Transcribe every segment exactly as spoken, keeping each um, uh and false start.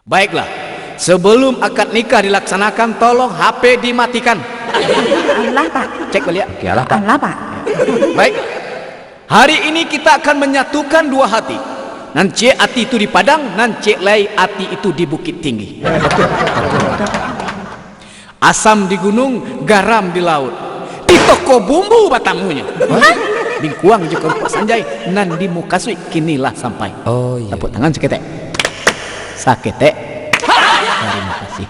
Baiklah, sebelum akad nikah dilaksanakan, tolong H P dimatikan. Alah, Pak. Cek baliak. Oke, alah, Pak. Alah, Pak. Baik. Hari ini kita akan menyatukan dua hati. Nan ciek ati itu di Padang, nan ciek lai ati itu di Bukittinggi. Asam di gunung, garam di laut. Di toko bumbu batamunyo. Hah? Bingkuang jo karupuak sanjai, nan di mukasuik kini lah sampai. Oh, iya. Tapuak tangan saketek. Saketek. Tarimo kasih.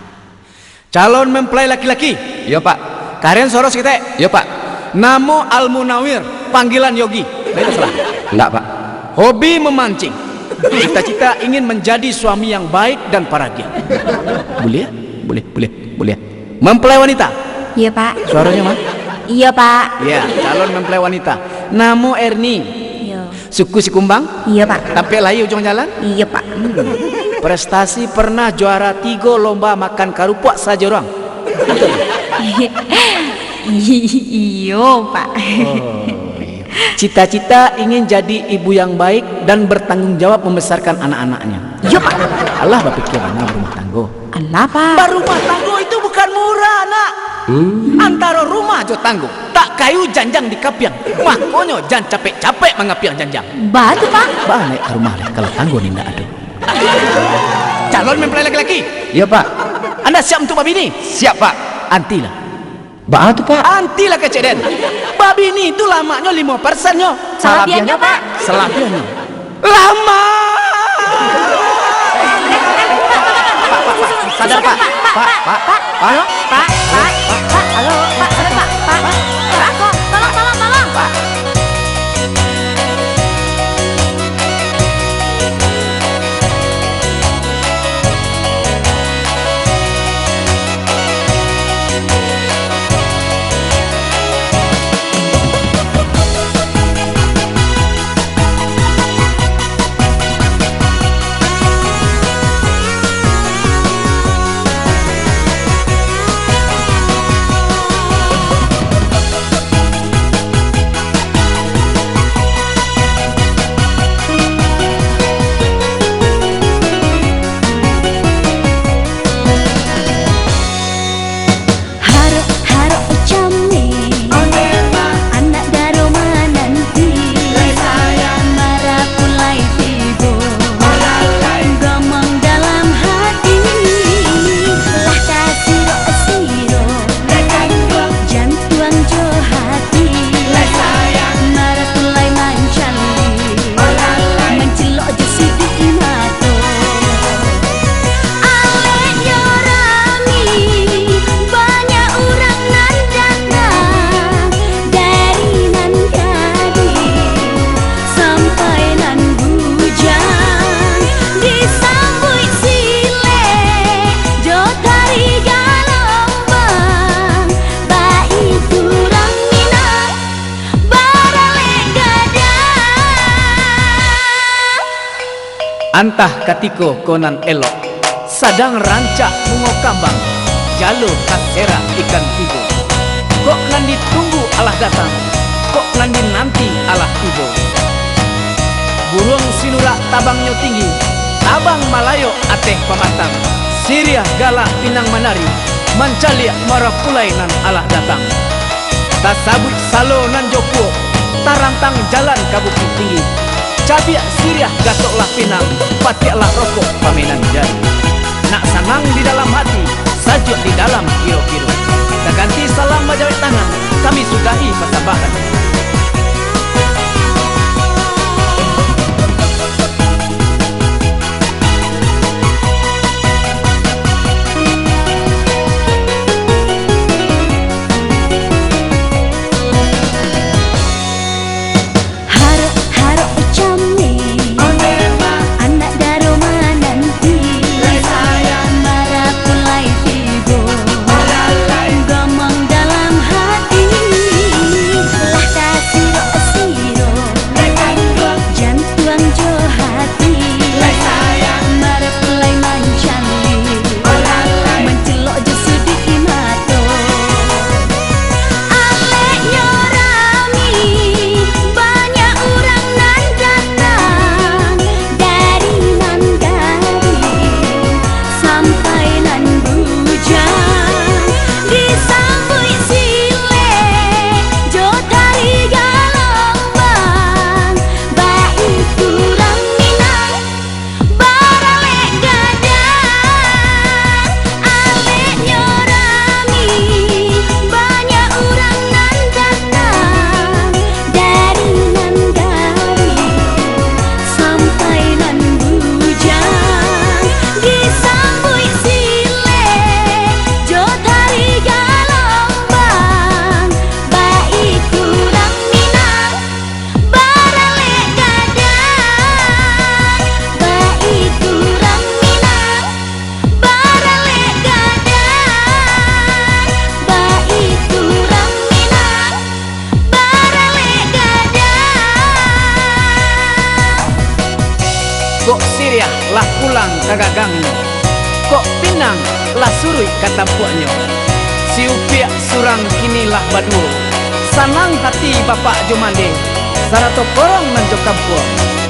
Calon mempelai laki-laki. Iyo, Pak. Karen suaro saketek. Iyo, Pak. Namo Al-Munawir, panggilan Yogi. Baiklah, salah. Enggak, Pak. Hobi memancing. Cita-cita ingin menjadi suami yang baik dan paragiah. Buliah? Buliah, buliah, buliah. Mempelai wanita. Iyo, Pak. Suaronyo, mah? Iyo, Pak. Ya, calon mempelai wanita. Namo Erni. Iyo. Suku Sikumbang? Iyo, Pak. Tampek lahia Ujuang Jalan? Iyo, Pak. Hmm. Prestasi pernah juara tigo lomba makan karupuak sajorang. Iyo, Pak. Oh, iyo. Cita-cita ingin jadi ibu yang baik dan bertanggung jawab membesarkan anak-anaknya. Iyo, Pak. Alah bapikir bana barumah tanggo. Alah, Pak. Barumah tanggo itu bukan murah, Nak. Hmm. Antaro rumah jo tanggo, tak kayu janjang dikapiang. Makonyo, jan capek-capek mangapiang janjang. Batua, Pak. Baa naik ka rumah lai, kalau tanggo ni ndak ado. Calon mempelai laki-laki. Iyo, Pak. Anda siap untuk babini? Siap, Pak. Antilah. Baa tu, Pak? Antilah kecek den. Babini tu lamaknyo limo persen nyo. Salabiahnyo, Pak? Salabiahnyo. Lama. Sadar, Pak. Pak, Pak, Pak. Halo, Pak, Pak, Pak, halo, Pak, sadar, Pak, Pak, Pak, Pak, tolong, tolong, tolong. Pak. Harok-harok cameh, anak daro mananti. Marapulai tibo, gamang dalam hati. Lah tasirok-sirok, jantuang jo hati. Marapulai mancaliak, mancilok jo sidik mato. Aleknyo rami, banyak urang nan datang, dari nan gadih sampai nan bujang, disambuik silek jo tari galombang, baitu urang Minang baralek gadang. Antah katiko ko nan elok, sadang rancak bungo kambang, jalo ka serak ikan tigo. Kok nan ditunggu alah datang, kok nan dinanti alah tibo. Buruang sinurak tabangnyo tinggi, tabang malayok ateh pamatang. Siriah galak pinang manari, mancaliak marapulai nan alah datang. Tasabuik salo nan jo kuok, tarantang jalan ka Bukittinggi. Cabiak siriah gatoklah pinang, patiaklah rokok pamenan jari. Nak sanang di dalam hati, sajuak di dalam kiro-kiro. Taganti salam bajawek tangan, kami sudahi pasambahan. Harok-harok cameh, anak daro mananti. gagangnyo. Kok pinang lah suruik ka tampuaknyo. Si Upiak surang kini lah baduo. Sanang hati bapak jo mandeh, sarato korong nan jo kampuang.